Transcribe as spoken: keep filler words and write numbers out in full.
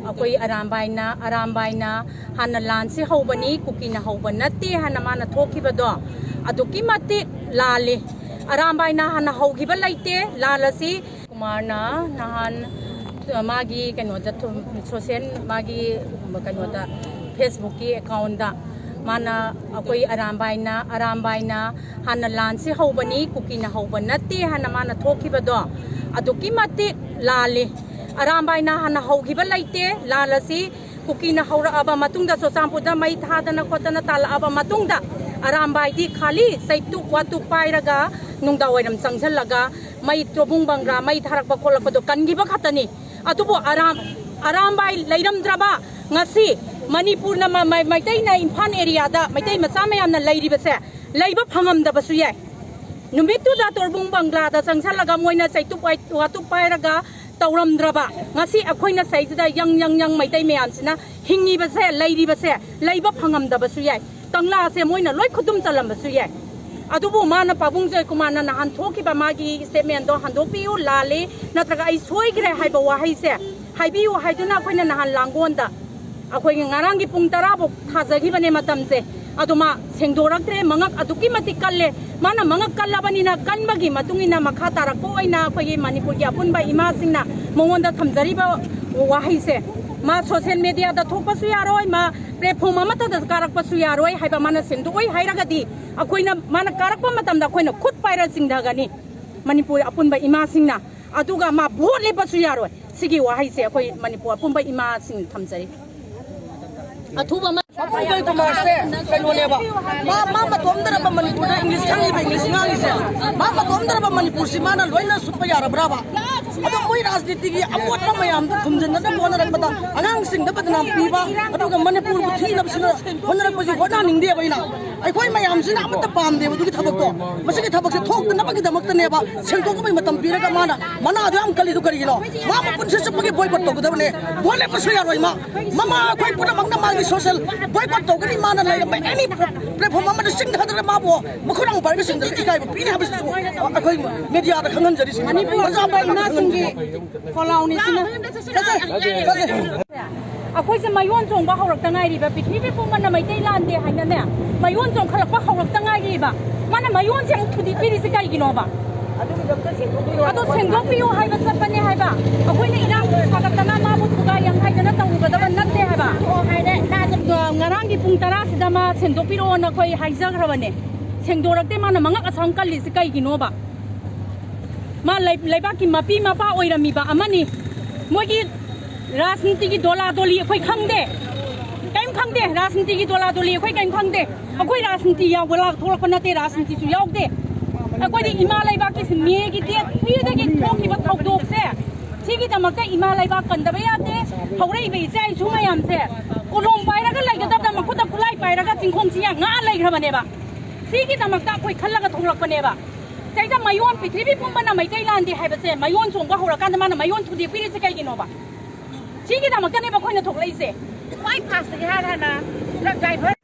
ꯑꯩꯈꯣꯏ ꯑꯔꯥꯝꯕꯥꯏꯅ, ꯑꯔꯥꯝꯕꯥꯏꯅ ꯍꯥꯟꯅ ꯂꯥꯟꯁꯤ ꯍꯧꯕꯅꯤ, ꯀꯨꯀꯤꯅ ꯍꯧꯕ ꯅꯠꯇꯦ ꯍꯥꯏꯅ ꯃꯥꯅ ꯊꯣꯛꯈꯤꯕꯗꯣ ꯑꯗꯨꯛꯀꯤ ꯃꯇꯤꯛ ꯂꯥꯜꯂꯤ꯫ ꯑꯔꯥꯝꯕꯥꯏꯅ ꯍꯥꯟꯅ ꯍꯧꯈꯤꯕ ꯂꯩꯇꯦ꯫ ꯂꯥꯜ ꯑꯁꯤ ꯀꯨꯃꯥꯔꯅ ꯅꯍꯥꯟ ꯃꯥꯒꯤ ꯀꯩꯅꯣꯗ ꯊꯨꯝ-, ꯁꯣꯁꯦꯜ ꯃꯥꯒꯤ ꯀꯩꯅꯣꯗ, ꯐꯦꯁꯕꯨꯛꯀꯤ ꯑꯦꯀꯥꯎꯟꯗ ꯃꯥꯅ ꯑꯩꯈꯣꯏ ꯑꯔꯥꯝꯕꯥꯏꯅ, ꯑꯔꯥꯝꯕꯥꯏꯅ ꯍꯥꯟꯅ ꯂꯥꯟꯁꯤ ꯍꯧꯕꯅꯤ, ꯀꯨꯀꯤꯅ ꯍꯧꯕ ꯅꯠꯇꯦ ꯍꯥꯏꯅ ꯃꯥꯅ ꯊꯣꯛꯈꯤꯕꯗꯣ ꯑꯗꯨꯛꯀꯤ ꯃꯇꯤꯛ ꯂꯥꯜꯂꯤ꯫ ꯑꯔꯥꯝꯕꯥꯏꯅ ꯍꯥꯟꯅ ꯍꯧꯈꯤꯕ ꯂꯩꯇꯦ꯫ ꯂꯥꯟ ꯑꯁꯤ ꯀꯨꯀꯤꯅ ꯍꯧꯔꯛꯑꯕ ꯃꯇꯨꯡꯗ, ꯆꯨꯔꯆꯥꯟꯄꯨꯔꯗ ꯃꯩ ꯊꯥꯗꯅ ꯈꯣꯠꯇꯅ ꯇꯥꯜꯂꯛꯑꯕ ꯃꯇꯨꯡꯗ, ꯑꯔꯥꯝꯕꯥꯏꯗꯤ ꯈꯥꯂꯤ ꯆꯩꯇꯨꯞ ꯋꯥꯇꯨꯞ ꯄꯥꯏꯔꯒ ꯅꯨꯡꯗꯥꯡ ꯋꯥꯏꯔꯝ ꯆꯪꯁꯤꯜꯂꯒ ꯃꯩ, ꯆꯣꯕꯨꯡ ꯕꯪꯒ꯭ꯂꯥ ꯃꯩ ꯊꯥꯔꯛꯄ ꯈꯣꯠꯂꯛꯄꯗꯣ ꯀꯟꯈꯤꯕ ꯈꯛꯇꯅꯤ꯫ ꯑꯗꯨꯕꯨ ꯑꯔꯥꯝ-, ꯑꯔꯥꯝꯕꯥꯏ ꯂꯩꯔꯝꯗ꯭ꯔꯕ, ꯉꯁꯤ ꯃꯅꯤꯄꯨꯔꯅ ꯃ-, ꯃ-, ꯃꯩꯇꯩꯅ ꯏꯝꯐꯥꯜ ꯑꯦꯔꯤꯌꯥꯗ ꯃꯩꯇꯩ ꯃꯆꯥ ꯃꯌꯥꯝꯅ ꯂꯩꯔꯤꯕꯁꯦ ꯂꯩꯕ ꯐꯪꯉꯝꯗꯕꯁꯨ ꯌꯥꯏ꯫ ꯅꯨꯃꯤꯠꯇꯨꯗ ꯇꯣꯔꯕꯨꯡ ꯕꯪꯒ꯭ꯂꯥꯗ ꯆꯪꯁꯤꯜꯂꯒ ꯃꯣꯏꯅ ꯆꯩꯇꯨꯞ ꯋꯥꯏ-, ꯋꯥꯇꯨꯞ ꯄꯥꯏꯔꯒ ꯇꯧꯔꯝꯗ꯭ꯔꯕ, ꯉꯁꯤ ꯑꯩꯈꯣꯏꯅ ꯁꯩꯁꯤꯗ ꯌꯪ ꯌꯪ ꯌꯪ ꯃꯩꯇꯩ ꯃꯌꯥꯝꯁꯤꯅ ꯍꯤꯡꯉꯤꯕꯁꯦ, ꯂꯩꯔꯤꯕꯁꯦ ꯂꯩꯕ ꯐꯪꯉꯝꯗꯕꯁꯨ ꯌꯥꯏ꯫ ꯀꯪꯂꯥꯁꯦ ꯃꯣꯏꯅ ꯂꯣꯏ ꯈꯨꯗꯨꯝ ꯆꯜꯂꯝꯕꯁꯨ ꯌꯥꯏ꯫ ꯑꯗꯨꯕꯨ ꯃꯥꯅ, ꯄꯥꯕꯨꯡ ꯖꯣꯏꯀꯨꯃꯥꯔꯅ ꯅꯍꯥꯟ ꯊꯣꯛꯈꯤꯕ ꯃꯥꯒꯤ ꯁ꯭ꯇꯦꯠꯃꯦꯟꯗꯣ ꯍꯟꯗꯣꯛꯄꯤꯌꯨ, ꯂꯥꯜꯂꯤ, ꯅꯠꯇ꯭ꯔꯒ ꯑꯩ ꯁꯣꯏꯈ꯭ꯔꯦ ꯍꯥꯏꯕ ꯋꯥꯍꯩꯁꯦ ꯍꯥꯏꯕꯤꯌꯨ ꯍꯥꯏꯗꯨꯅ ꯑꯩꯈꯣꯏꯅ ꯅꯍꯥꯟ ꯂꯥꯡꯒꯣꯟꯗ ꯑꯩꯈꯣꯏꯒꯤ ꯉꯔꯥꯡꯒꯤ ꯄꯨꯡ ꯇꯔꯥ ꯐꯥꯎ ꯊꯥꯖꯈꯤꯕꯅꯦ ꯃꯇꯝꯁꯦ꯫ ꯑꯗꯣ ꯃꯥ ꯁꯦꯡꯗꯣꯔꯛꯇ꯭ꯔꯦ, ꯃꯉꯛ ꯑꯗꯨꯛꯀꯤ ꯃꯇꯤꯛ ꯀꯜꯂꯦ꯫ ꯃꯥꯅ ꯃꯉꯛ ꯀꯜꯂꯕꯅꯤꯅ, ꯀꯟꯕꯒꯤ ꯃꯇꯨꯡ ꯏꯟꯅ ꯃꯈꯥ ꯇꯥꯔꯛꯄ ꯑꯣꯏꯅ ꯑꯩꯈꯣꯏꯒꯤ ꯃꯅꯤꯄꯨꯔꯒꯤ ꯑꯄꯨꯟꯕ ꯏꯃꯥꯁꯤꯡꯅ ꯃꯉꯣꯟꯗ ꯊꯝꯖꯔꯤꯕ ꯋꯥꯍꯩꯁꯦ, ꯃꯥ ꯁꯣꯁꯦꯜ ꯃꯦꯗꯤꯌꯥꯗ ꯊꯣꯛꯄꯁꯨ ꯌꯥꯔꯣꯏ, ꯃꯥ ꯄ꯭ꯂꯦꯠꯐꯣꯝ ꯑꯃꯠꯇꯗ ꯀꯥꯔꯛꯄꯁꯨ ꯌꯥꯔꯣꯏ ꯍꯥꯏꯕ ꯃꯥꯅ ꯁꯦꯡꯗꯣꯛꯑꯣꯏ ꯍꯥꯏꯔꯒꯗꯤ, ꯑꯩꯈꯣꯏꯅ, ꯃꯥꯅ ꯀꯥꯔꯛꯄ ꯃꯇꯝꯗ ꯑꯩꯈꯣꯏꯅ ꯈꯨꯠ ꯄꯥꯏꯔ ꯆꯤꯡꯊꯒꯅꯤ꯫ ꯃꯅꯤꯄꯨꯔ ꯑꯄꯨꯟꯕ ꯏꯃꯥꯁꯤꯡꯅ, ꯑꯗꯨꯒ ꯃꯥ ꯚꯣꯠ ꯂꯦꯞꯄꯁꯨ ꯌꯥꯔꯣꯏ꯫ ꯁꯤꯒꯤ ꯋꯥꯍꯩꯁꯦ ꯑꯩꯈꯣꯏ ꯃꯅꯤꯄꯨꯔ ꯑꯄꯨꯟꯕ ꯏꯃꯥꯁꯤꯡ ꯊꯝꯖꯔꯤ꯫ ꯑꯊꯨꯕ ꯑꯃ ꯄꯥꯕꯨꯡ ꯖꯣꯏꯀꯨꯃꯥꯔꯁꯦ ꯀꯩꯅꯣꯅꯦꯕ, ꯃꯥ, ꯃꯥ ꯃꯇꯣꯝꯗꯔꯕ ꯃꯅꯤꯄꯨꯔꯗ ꯏꯪꯂꯤꯁ ꯈꯪꯉꯤꯕ, ꯏꯪꯂꯤꯁ ꯉꯥꯡꯉꯤꯁꯦ? ꯃꯥ ꯃꯇꯣꯝꯗꯔꯕ ꯃꯅꯤꯄꯨꯔꯁꯤ ꯃꯥꯅ ꯂꯣꯏꯅ ꯁꯨꯠꯄ ꯌꯥꯔꯕ꯭ꯔꯕ? ꯑꯗꯣ ꯃꯣꯏ ꯔꯥꯖꯅꯤꯇꯤꯒꯤ ꯑꯃꯣꯠꯄ ꯃꯌꯥꯝꯗꯣ ꯈꯨꯝꯖꯤꯟꯅꯅꯕ ꯍꯣꯠꯅꯔꯛꯄꯗ, ꯑꯉꯥꯡꯁꯤꯡꯗ ꯕꯗꯅꯥꯝ ꯄꯤꯕ, ꯑꯗꯨꯒ ꯃꯅꯤꯄꯨꯔꯕꯨ ꯊꯤꯅꯕꯁꯤꯅ ꯍꯣꯠꯅꯔꯛꯄꯁꯤ ꯍꯣꯠꯅꯍꯟꯅꯤꯡꯗꯦꯕ ꯑꯩꯅ꯫ ꯑꯩꯈꯣꯏ ꯃꯌꯥꯝꯁꯤꯅ ꯑꯃꯠꯇ ꯄꯥꯝꯗꯦꯕ ꯑꯗꯨꯒꯤ ꯊꯕꯛꯇꯣ꯫ ꯃꯁꯤꯒꯤ ꯊꯕꯛꯁꯦ ꯊꯣꯛꯇꯅꯕꯒꯤꯗꯃꯛꯇꯅꯦꯕ ꯁꯦꯡꯗꯣꯛꯅꯕꯒꯤ ꯃꯇꯝ ꯄꯤꯔꯒ ꯃꯥꯅ ꯃꯅꯥꯗꯣ ꯌꯥꯝ ꯀꯜꯂꯤꯗꯣ ꯀꯔꯤꯒꯤꯅꯣ? ꯃꯥ ꯃꯄꯨꯟꯁꯤ ꯆꯨꯞꯄꯒꯤ ꯕꯣꯏꯀꯣꯠ ꯇꯧꯒꯗꯕꯅꯦ꯫ ꯚꯣꯠ ꯂꯦꯞꯄꯁꯨ ꯌꯥꯔꯣꯏ ꯃꯥ꯫ ꯃꯃꯥ ꯑꯩꯈꯣꯏ ꯄꯨꯝꯅꯃꯛꯅ ꯃꯥꯒꯤ ꯁꯣꯁꯦꯜ ꯕꯣꯏꯀꯣꯠ ꯇꯧꯒꯅꯤ꯫ ꯃꯥꯅ ꯂꯩꯔꯝꯕ ꯑꯦꯅꯤ ꯄ꯭ꯂꯦꯠꯐꯣꯝ ꯑꯃꯗ ꯆꯤꯡꯊꯗꯅ ꯃꯥꯕꯨ ꯃꯈꯨꯠ ꯑꯃ ꯄꯥꯏꯔꯒ ꯆꯤꯡꯊꯔꯒ ꯏꯀꯥꯏꯕ ꯄꯤꯅꯤ ꯍꯥꯏꯕꯁꯤꯁꯨ ꯑꯩꯈꯣꯏ ꯃꯦꯗꯤꯌꯥꯗ ꯈꯪꯍꯟꯖꯔꯤꯁꯤꯅꯤ꯫ ꯃꯅꯤꯄꯨꯔ ꯃꯆꯥ ꯑꯄꯥꯝꯕ ꯏꯃꯥꯁꯤꯡꯒꯤ ꯈꯣꯜꯂꯥꯎꯅꯤ ꯁꯤꯅ꯫ ꯆꯠꯁꯦ, ꯆꯠꯁꯦ꯫ ꯑꯩꯈꯣꯏꯁꯦ ꯃꯌꯣꯟ ꯆꯣꯡꯕ ꯍꯧꯔꯛꯇ ꯉꯥꯏꯔꯤꯕ, ꯄ꯭ꯔꯤꯊꯤꯕꯤ ꯄꯨꯝꯕꯅ ꯃꯩꯇꯩ ꯂꯥꯟꯗꯦ ꯍꯥꯏꯅꯅꯦ, ꯃꯌꯣꯟ ꯆꯣꯡꯈꯠꯂꯛꯄ ꯍꯧꯔꯛꯇ ꯉꯥꯏꯔꯤꯕ꯫ ꯃꯥꯅ ꯃꯌꯣꯟꯁꯦ ꯑꯃꯨꯛ ꯊꯨꯗꯦꯛꯄꯤꯔꯤꯁꯦ ꯀꯩꯒꯤꯅꯣꯕ? ꯑꯗꯨꯒꯤꯗꯃꯛꯇ ꯁꯦꯡꯗꯣꯛꯄꯤꯔꯣ ꯑꯗꯣ ꯍꯥꯏꯕ ꯁꯦꯡꯗꯣꯛꯄꯤꯌꯨ ꯍꯥꯏꯕ ꯆꯠꯄꯅꯦ ꯍꯥꯏꯕ꯫ ꯑꯩꯈꯣꯏꯅ ꯏꯔꯥꯡ ꯁꯥꯒꯠꯇꯅ ꯃꯥꯕꯨ ꯊꯨꯒꯥꯏ ꯌꯥꯡ ꯍꯥꯏꯗꯅ ꯇꯧꯔꯨꯒꯗꯕ ꯅꯠꯇꯦ ꯍꯥꯏꯕ꯫ ꯉꯔꯥꯡꯒꯤ ꯄꯨꯡ ꯇꯔꯥꯁꯤꯗ ꯃꯥ ꯁꯦꯡꯗꯣꯛꯄꯤꯔꯛꯑꯣꯅ ꯑꯩꯈꯣꯏ ꯍꯥꯏꯖꯈ꯭ꯔꯕꯅꯦ꯫ ꯁꯦꯡꯗꯣꯔꯛꯇꯦ꯫ ꯃꯥꯅ ꯃꯉꯛ ꯑꯁꯥꯡ ꯀꯜꯂꯤꯁꯦ ꯀꯩꯒꯤꯅꯣꯕ? ꯃꯥ ꯂꯩ-, ꯂꯩꯕꯥꯛꯀꯤ ꯃꯄꯤ ꯃꯄꯥ ꯑꯣꯏꯔꯝꯃꯤꯕ ꯑꯃꯅꯤ꯫ ꯃꯣꯏꯒꯤ ꯔꯥꯖꯅꯤꯇꯤꯒꯤ ꯗꯣꯂꯥ ꯗꯣꯂꯤ ꯑꯩꯈꯣꯏ ꯈꯪꯗꯦ꯫ ꯀꯔꯤꯝ ꯈꯪꯗꯦ꯫ ꯔꯥꯖꯅꯤꯇꯤꯒꯤ ꯗꯣꯂꯥ ꯗꯣꯂꯤ ꯑꯩꯈꯣꯏ ꯀꯔꯤꯝ ꯈꯪꯗꯦ꯫ ꯑꯩꯈꯣꯏ ꯔꯥꯖꯅꯤꯇꯤ ꯌꯥꯎꯕ ꯂꯥꯛ ꯊꯣꯛꯂꯛꯄ ꯅꯠꯇꯦ, ꯔꯥꯖꯅꯤꯇꯤꯁꯨ ꯌꯥꯎꯗꯦ꯫ ꯑꯩꯈꯣꯏꯗꯤ ꯏꯃꯥ ꯂꯩꯕꯥꯛꯀꯤ ꯁꯤ ꯃꯦꯒꯤ ꯗꯦꯠ ꯊ꯭ꯔꯤꯗꯒꯤ ꯊꯣꯛꯈꯤꯕ ꯊꯧꯗꯣꯛꯁꯦ, ꯁꯤꯒꯤꯗꯃꯛꯇ ꯏꯃꯥ ꯂꯩꯕꯥꯛ ꯀꯟꯗꯕ ꯌꯥꯗꯦ꯫ ꯍꯧꯔꯛꯏꯕ ꯏꯆꯥ ꯏꯁꯨ ꯃꯌꯥꯝꯁꯦ ꯀꯣꯂꯣꯝ ꯄꯥꯏꯔꯒ ꯂꯩꯒꯗꯕꯗ ꯃꯈꯨꯠꯇ ꯈꯨꯠꯂꯥꯏ ꯄꯥꯏꯔꯒ ꯆꯤꯡꯈꯣꯡ ꯆꯤꯌꯥ ꯉꯥ ꯂꯩꯈ꯭ꯔꯕꯅꯦꯕ꯫ ꯁꯤꯒꯤꯗꯃꯛꯇ ꯑꯩꯈꯣꯏ ꯈꯜꯂꯒ ꯊꯣꯛꯂꯛꯄꯅꯦꯕ꯫ ꯁꯤꯗꯩꯗ ꯃꯌꯣꯟ, ꯄ꯭ꯔꯤꯊꯤꯕꯤ ꯄꯨꯝꯕꯅ ꯃꯩꯇꯩ ꯂꯥꯟꯗꯦ ꯍꯥꯏꯕꯁꯦ ꯃꯌꯣꯟ ꯆꯣꯡꯕ ꯍꯧꯔꯀꯥꯟꯗ ꯃꯥꯅ ꯃꯌꯣꯟ ꯊꯨꯗꯦꯛꯄꯤꯔꯤꯁꯦ ꯀꯩꯒꯤꯅꯣꯕ? ꯁꯤꯒꯤꯗꯃꯛꯇꯅꯦꯕ ꯑꯩꯈꯣꯏꯅ ꯊꯣꯛꯂꯛꯏꯁꯦ꯫ ꯈ꯭ꯋꯥꯏ ꯐꯥꯁꯇꯒꯤ ꯍꯥꯟꯅ ꯍꯥꯟꯅ ꯇ꯭ꯔꯛ ꯗ꯭ꯔꯥꯏꯚꯔ